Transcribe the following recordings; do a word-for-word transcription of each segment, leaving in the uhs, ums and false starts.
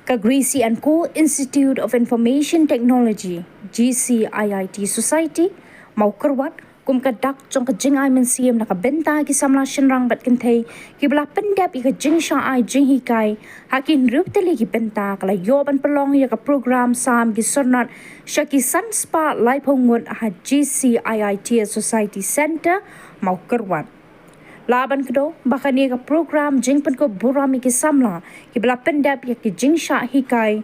Ka Gracie and Co Institute of Information Technology, G C I I T Society, Mawkyrwat, kum ka dak jong ka jingai mynsiem na ka bynta ki samla shynrang bad kynthei, kiba la pyndep ïa ka jingshah ai jinghikai ha ki hynriew tylli ki bynta, ka la ïoh ban pynlong ïa ka program sam ki sornat sha ki san spah laiphew ngut ha G C I I T Society Centre, Mawkyrwat. La ban kdew ba kane ka program jingpynkup burom ïa ki samla kiba la pyndep ïa ki jingshah hikai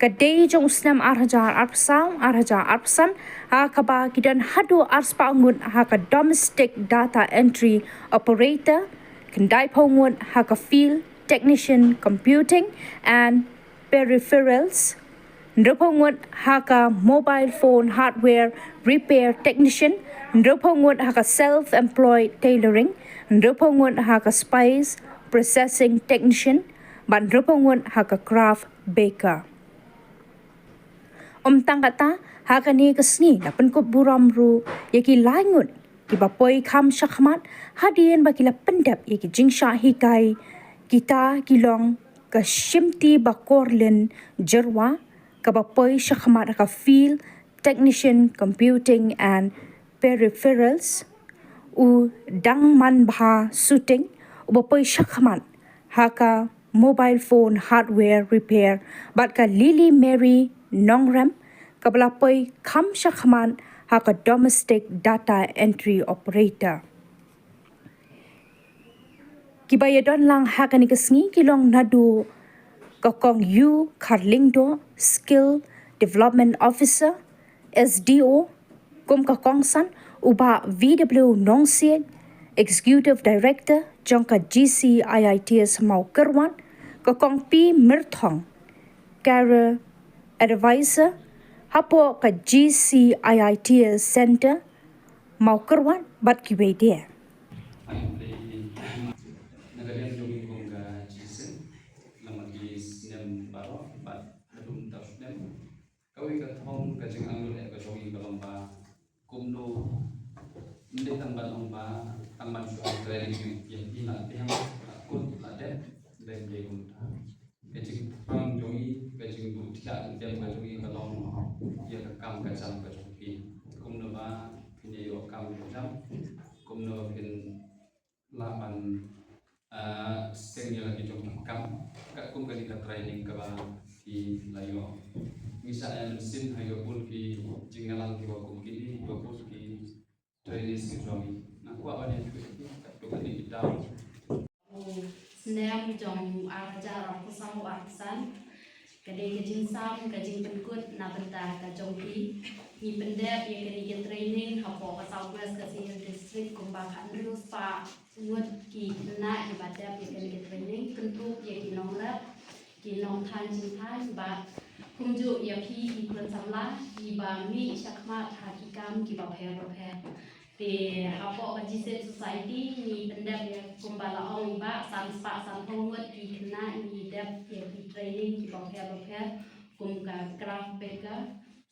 ka dei jong u snem ar hajar arphew saw ar hajar arphew san, ha kaba ki don haduh ar spah ngut ha ka domestic data entry operator, khyndai phew ngut ha ka field technician computing and peripherals, hynriewphew ngut ha ka mobile phone hardware repair technician, hynriewphew ngut ha ka self-employed tailoring, hynriewphew ngut ha ka spice processing technician, bad hynriewphew ngut ha ka craft baker. Ym tang kata, ha kane ka sngi la pynkup burom ruh ïa ki lai ngut kiba poi kham shakhmat hadien ba ki la pyndep ïa ki jingshah hikai. Kita ki long ka Shimti Bakorlin Jyrwa, kaba poi shakhmat ha ka field technician computing and peripherals, u Dangmanbha Suting, uba poi shakhmat ha ka mobile phone hardware repair, bad ka Lily Mary Nongrem, kaba la poi kham shakhmat ha ka domestic data entry operator. Kiba ïadon lang ha kane ka sngi ki long naduh ka Kong Yu Kharlyngdoh, Skill Development Officer, S D O, kum ka kongsan, u Bah V W Nongsiej, Executive Director jong ka G C I I T S Mawkyrwat, ka Kong P Myrthong, Career Advisor hapoh ka G C I I T S Centre, Mawkyrwat, bad kiwei de. Na ka liang jong ngi kum ka G C, namar ki snem baroh bad haduh mynta u snem, kawei ka thong ka jingangnud eh ka jong ngi ka long ba kumno, ym dei tang ban ong ba tang ban shu ai training ïa phi la biang, la kut, la dep, dei dei kumta. Ka jingthrang jong ngi, ka jingduh thiah jingtep ka jong ngi ka long ïa ka kam ka jam ka jong phi. Kumno ba phin ïoh kam ïoh jam, kumno ba phin lah ban, ah, seng ïa la ki jong ki kam katkum kane ka training kaba phi la ïoh. Ngi shah ïa mynsiem ha ïoh bun ki jingïalang kiba kum kine, ïoh bun ki trainees ki jong ngi. Nga kwah ban ïathuh ïa phi katto katne ki daw. U snem jong ar hajar arphew saw arphew san, ka dei ka jingsam ka jingpynkut na bynta ka jong phi. Ngi pyndep ïa kane ka training hapoh ka South West Khasi Hills District kumba khathynriew spah ngut ki khynnah kiba dep ïa kane ka training, kynthup ïa ki nongrep, ki nongthan jingthan bad kumjuh ïa phi ki khun samla kiba mih shakhmat ha ki kam kiba pher bapher. Te hapoh ka G C Society ngi pyndep ïa kumba la ong i Bah san spah sanphew ngut ki khynnah ngi dep ïa ki training kiba pher bapher kum ka craft baker,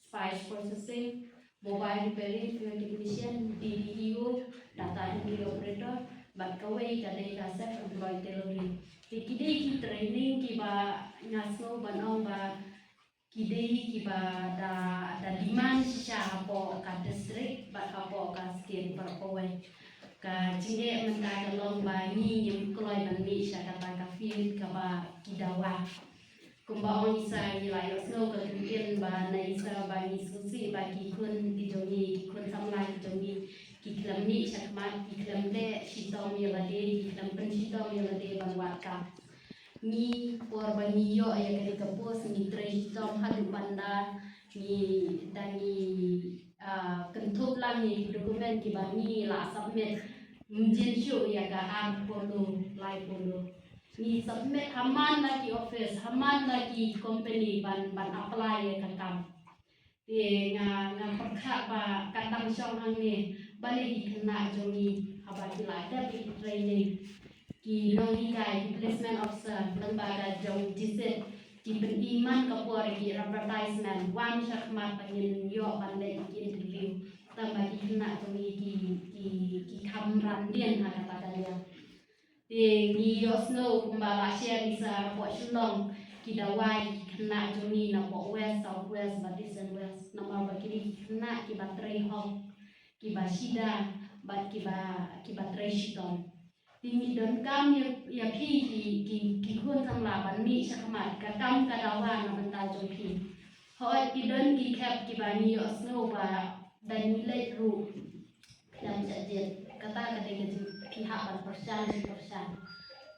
spice processing, mobile repairing, fuel technician, D T E O, data entry operator, bad kawei ka dei ka self employed tailoring. Te ki dei ki training kiba nga sngew ban ong ba ki dei kiba da, da demand shisha hapoh ka district bad hapoh ka state baroh kawei. Ka jingeh mynta ka long ba ngi ngim kloi ban mih sha kata ka field kaba ki dawa. Kumba ong i Sir, ngi la ïohsngew ka ktien ba na i Sir ba ngi sngewsih ba ki khun ki jong ngi, ki khun samla ki jong ngi, ki khlem mih shakhmat, ki khlem leh shitom ïa lade, ki khlem pynshitom ïa lade ban wad kam. Ngi por ba ngi ïoh ïa kane ka post ngi trei shitom haduh ban da, ngi da ngi, ah, kynthup lang ïa ki document kiba ngi la submit. Mynjur shuh ïa ka ar phew lai phew. Ngi submit ha man la ki office, ha man la ki company ban, ban apply ïa ka kam. Te nga, nga pyrkhat ba ka dang shong hangne, balei ki khynnah jong ngi haba ki la dep ïa ki training, ki nonghikai, ki placement officer, lyngba ka jong G C, ki pyni man ka por ïa ki advertisement, wan shakhmat ba ngin ïoh ban leit ïa ki interview. Tang ba ki khynnah jong ngi ki, ki, ki kham ran dien ha kata ka liang. Te ngi ïohsngew kumba la share i Sir hapoh Shillong, ki dawai ki khynnah jong ngi na poh West, South West bad East and West, namar ba kine ki khynnah kiba trei hok, kiba shida bad kiba, kiba trei shitom. Te ngi donkam ïa, ïa phi ki, ki, ki khun samla ban mih sha khmat, ka kam ka dawa na bynta jong phi. Hooid, ki don ki khep kiba ngi ïohsngew ba da ngi leit ruh, phi ym shah jied. Kata ka dei ka jing phi hap ban pyrshang, pyrshang.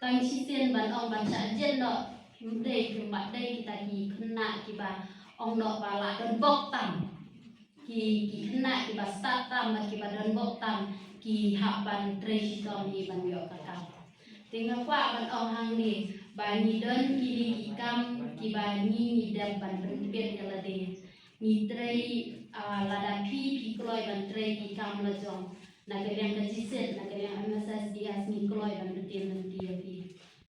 Tang shisien ban ong ban shah jied noh, phim dei, phim pat dei kita ki khynnah kiba ong noh ba la don bok tam. Ki, ki khynnah kiba stad tam bad kiba don bok tam ki hap ban trei shitom hi ban ïoh ka kam. Te nga kwah ban ong hangne ba ngi don kine ki kam kiba ngi, ngi dep ban pynpeit ïa lade. Ngi trei, ah, lada phi, phi kloi ban trei ki kam la jong, na ka liang ka G SIT, na ka liang M S S,